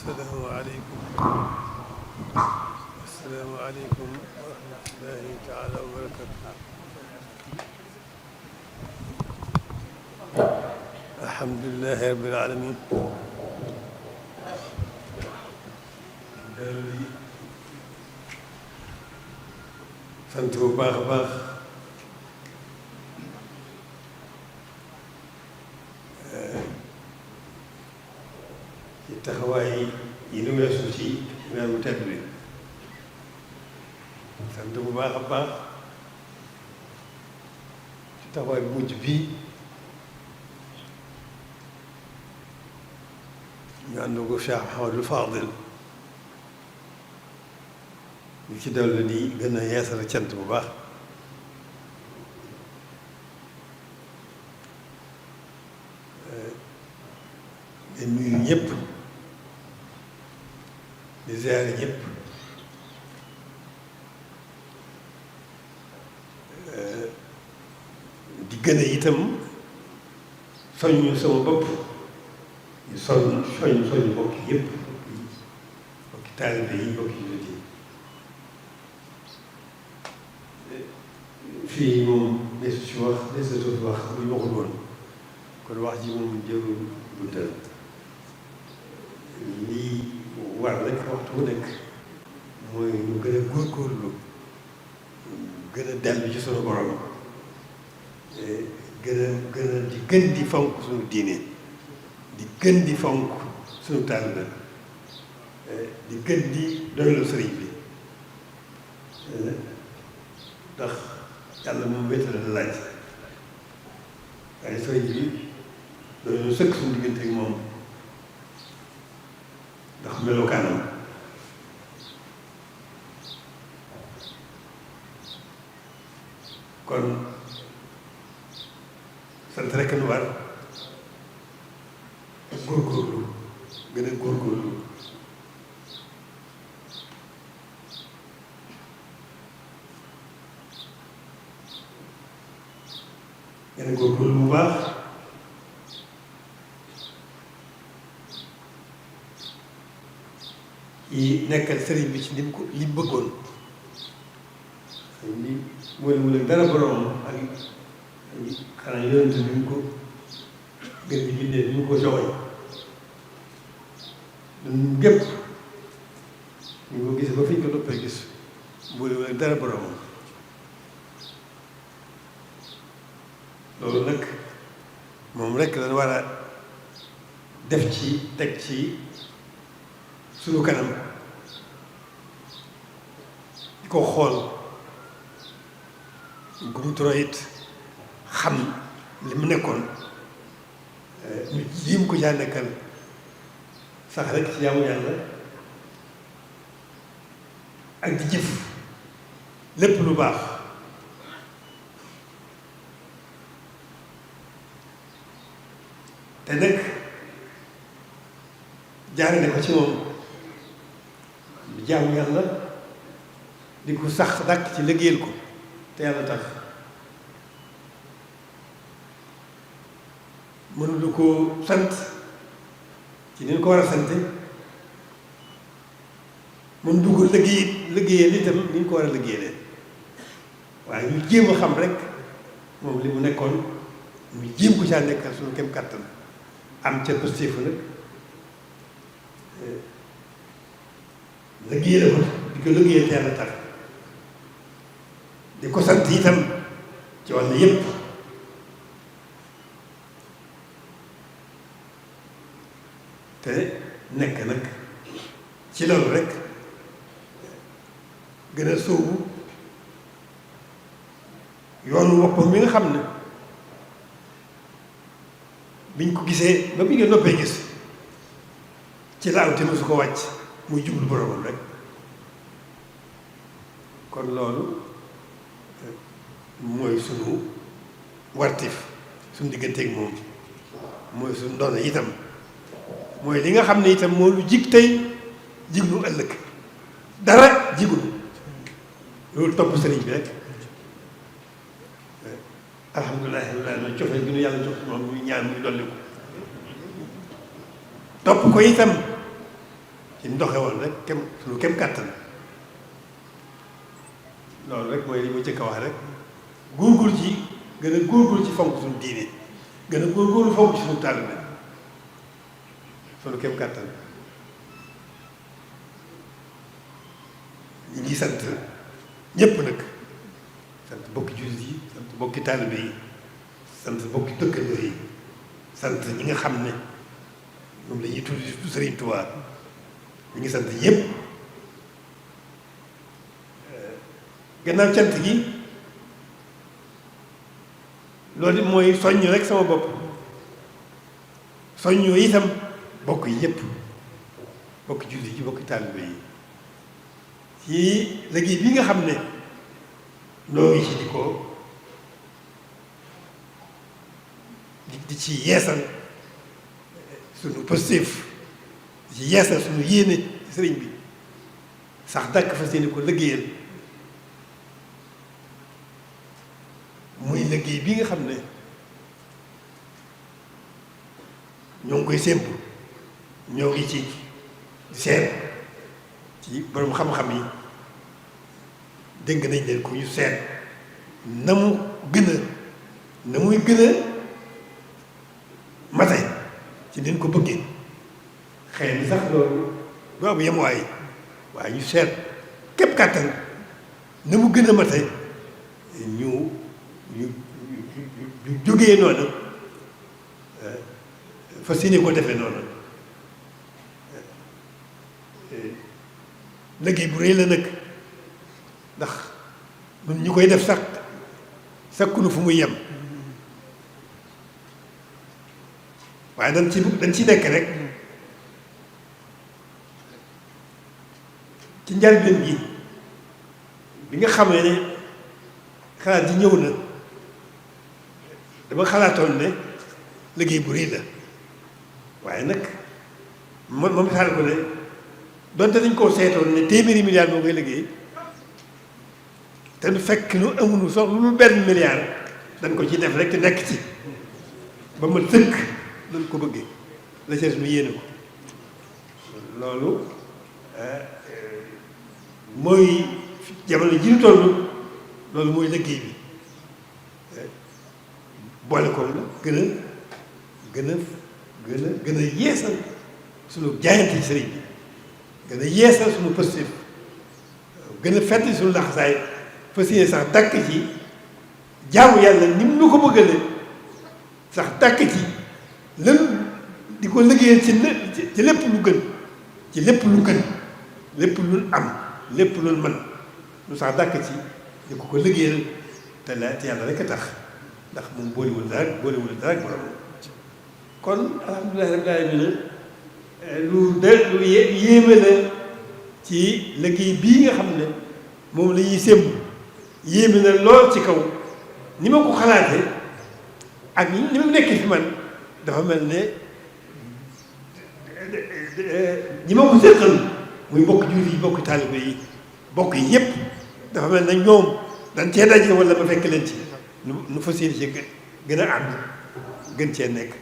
asalaamaaleykum asalaamaaleykum wa rahmatullahi taala wa barakatu. alhamdulilahi rabbil alamin. di sant bu baax a baax ci taxawaay yi nu weesu ci weer wu tedd bi. sant bu baax a baax ci taxawaay bu mujj bii ñu ànd ko Cheikh Mouhamadul Fadil li ci dolli di gën a yeesal cant bu baax di nuyu ñëpp di ziare ñëpp di gën a itam soññu sama bopp di soññu bokki yëpp bokki taalibe yi bokki jullit yi. fii moom desu ci wax desu wax lu ñu waxul woon kon wax ji moom jërul guddal. lii war rek waxtu bu nekk mooy ñu gën a góorgóorlu gën a dellu ci sunu borom gën di fonk suñu diine di gën di fonk suñu taalibe di gën di doylu sëriñ bi ndax yàlla moom wéetal la laaj waaye sëriñ bi doylu sëkk suñu diggante ak moom ndax melokaanam. kon sant rekk nu war góorgóorlu gën a góorgóorlu gën a góorgóorlu bu baax yi nekkal sëriñ bi ci li mu bëggoon li wala dara borom ak xanaa yonent bi ñu ko gën di bindee ñu ko joxoñ ñun gépp ñu ko gis ba fi ñu ko doppee gis wala dara borom loolu nag moom rekk lañ war a def ci teg ci suñu kanam di ko xool gu mu toro it xam li mu nekkoon ñu jiim ko caa nekkal sax rek ci jaamu yàlla ak di jëf lépp lu baax te nag jaarale ko ci moom di jaamu yàlla di ko sax dàkk ci liggéeyal ko te yàlla tax mënulu ko sant ci ni ñu ko war a sante mën du ko liggéeyal itam ni ñu ko war a liggéeyalee waaye ñu jéem a xam rek moom li mu nekkoon ñu jéem ko caa nekkal suñu kem kàttan am ca positif nag liggéeyal ko di ko liggéeyal te yàlla tax di ko sant itam ci wàll yépp te nekk nag ci loolu rek gën a sóobu yoonu boppam mi nga xam ne biñ ko gisee ba bi nga noppee gis ci laaw te su ko wàcc muy jublu boromam rek. kon loolu mooy sunu wartif suñu digganteeg moom mooy suñu ndono itam mooy li nga xam ne itam moo lu jig tey jig lu ëllëg dara jigul loolu topp sëriñ bi rek. alhamdulilah na cofee gi nu yàlla jox moom muy ñaan muy dolli ko topp ko itam ci ndoxe woon rek suñu kem kàttan loolu rek mooy li ma jëkk a wax rek góorgóorlu ci gën a góorgóorlu ci fonk suñu diine gën a góorgóorlu fonk ci suñu taalibe suñu kem kàttan ñu ngi sant ñépp nag sant bokki jullit yi sant bokki taalibe yi sant bokki dëkkandoo yi sant ñi nga xam ne moom la ñuy tudd Sëriñ Tuubaa ñu ngi sant ñépp gannaaw cant gi loolu mooy soññ rek sama bopp soññoo itam bokk yi yépp bokki jullit yi bokki taalibe yi ci liggéey bi nga xam ne noo ngi ci di ci yeesal suñu positif di ci yeesal suñu yéene ci sëriñ bi sax dàkk fas yéene ko liggéeyal muy liggéey bi nga xam ne ñoo ngi koy sémbu ñoo ngi ci seet ci borom xam-xam yi dégg nañ leen ko ñu seet na muy gën a mate ci leen ko bëggee xëy na sax loolu doo am yemuwaay waaye ñu seet képp kàttan na mu gën a mate ñu jógee noonu fas yéene ko defee noonu liggéey bu rëy la nag ndax ñun ñu koy def sax sakkunu fu muy yem waaye dañ ci nekk rek ci njëlbéen gi bi nga xamee ne xalaat ji ñëw na dama xalaatoon ne liggéey bu rëy la waaye nag ma misaal ko ne donte dañ koo seetoon ne téeméeri milliard moo koy liggéey te du fekk nu amuñu sax lu benn milliard dañ ko ci def rek te nekk ci ba ma tënk dañ ko bëggee la sees nu yéene ko loolu mooy jamono ji ñu toll loolu mooy liggéey bi boole ko la gën a yeesal suñu jaayante ci sëriñ bi gën a yeesal suñu positif gën a fett suñu laxasaay fas yéene sax dàkk ci jaamu yàlla ni mu nu ko bëggale sax dàkk ci lën di ko liggéeyal ci lépp lu gën ci lépp lu gën lépp lu am lépp lu mën lu sax dàkk ci di ko liggéeyal te yàlla rek a tax ndax moom boolewul dara ak borom kon alhamdulilah rabbil alamin lu yéeme la ci liggéey bii nga xam ne moom la ñuy sémb yéeme na lool ci kaw ni ma ko xalaatee ak ni mu nekk fi man dafa mel ne ñi ma ko séqal muy bokk jullit yi bokk taalibe yi bokk yi yépp dafa mel ne ñoom dañ cee daje wala ma fekk leen ci nu fas yéene ci gën a ànd gën cee nekk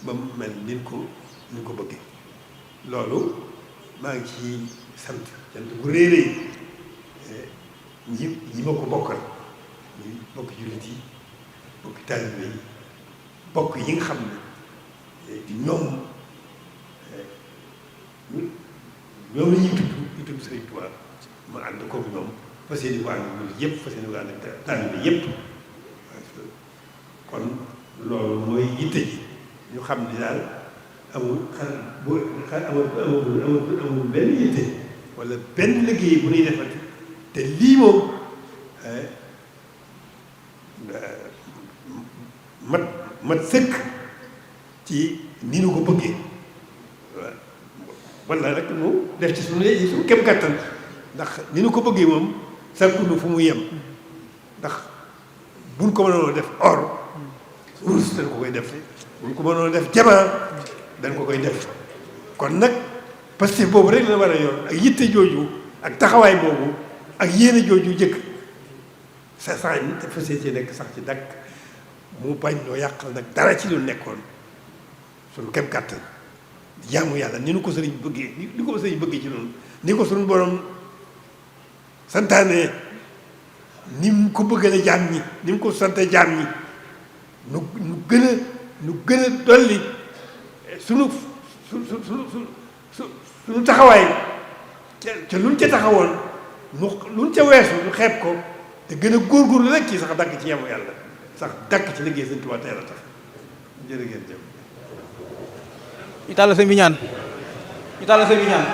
ba mu mel ni ko bëggee loolu maa ngi ci sant gu réeréy ñi ma ko bokkal ñi bokk jullit yi bokk taalibe yi bokk yi nga xam ne ñoom la ñuy tudd Sëriñ Tuubaa ma ànd koog ñoom fas yéene ko ànd ak yëpp fas yéene ko ànd ak taalibe yëpp kon loolu mooy yitte ji ñu xam ni daal amul benn yitte wala benn liggéey bu ñuy defati te lii moom mat sëkk ci ni nu ko bëggee wala rek mu def ci suñu kem kàttan ndax ni nu ko bëggee moom sàkkunu fu mu yem ndax buñ ko mënoon def or wurus dañ ko koy def buñ ko mënoon def jamaa dañ ko koy def kon nag Pastef boobu rek la war a yor ak yitte jooju ak taxawaay boobu ak yéene jooju jëkk sa sax te fas yéene nekk sax ci dakk mu bañ noo yàqal nag dara ci lu nekkoon suñu kem kàttan jaamu yàlla ni nu ko sëriñ bëggee ni ko sëriñ bëggee ci noonu ni ko suñu borom santaane ni mu ko bëggale jaam ñi ni mu ko sante jaam ñi nu gën a dolli sunu sunu taxawaay ca luñ ca taxawoon luñ ca weesu nu xeeb ko te gën a góorgóorlu rek ci sax dàkk ci yamu yàlla sax dàkk ci liggéey Sëñ Tuubaa teel a tax jërë ngeen jëf. ñu tàll sëñ bi ñaan ñu tàll sëñ bi ñaan.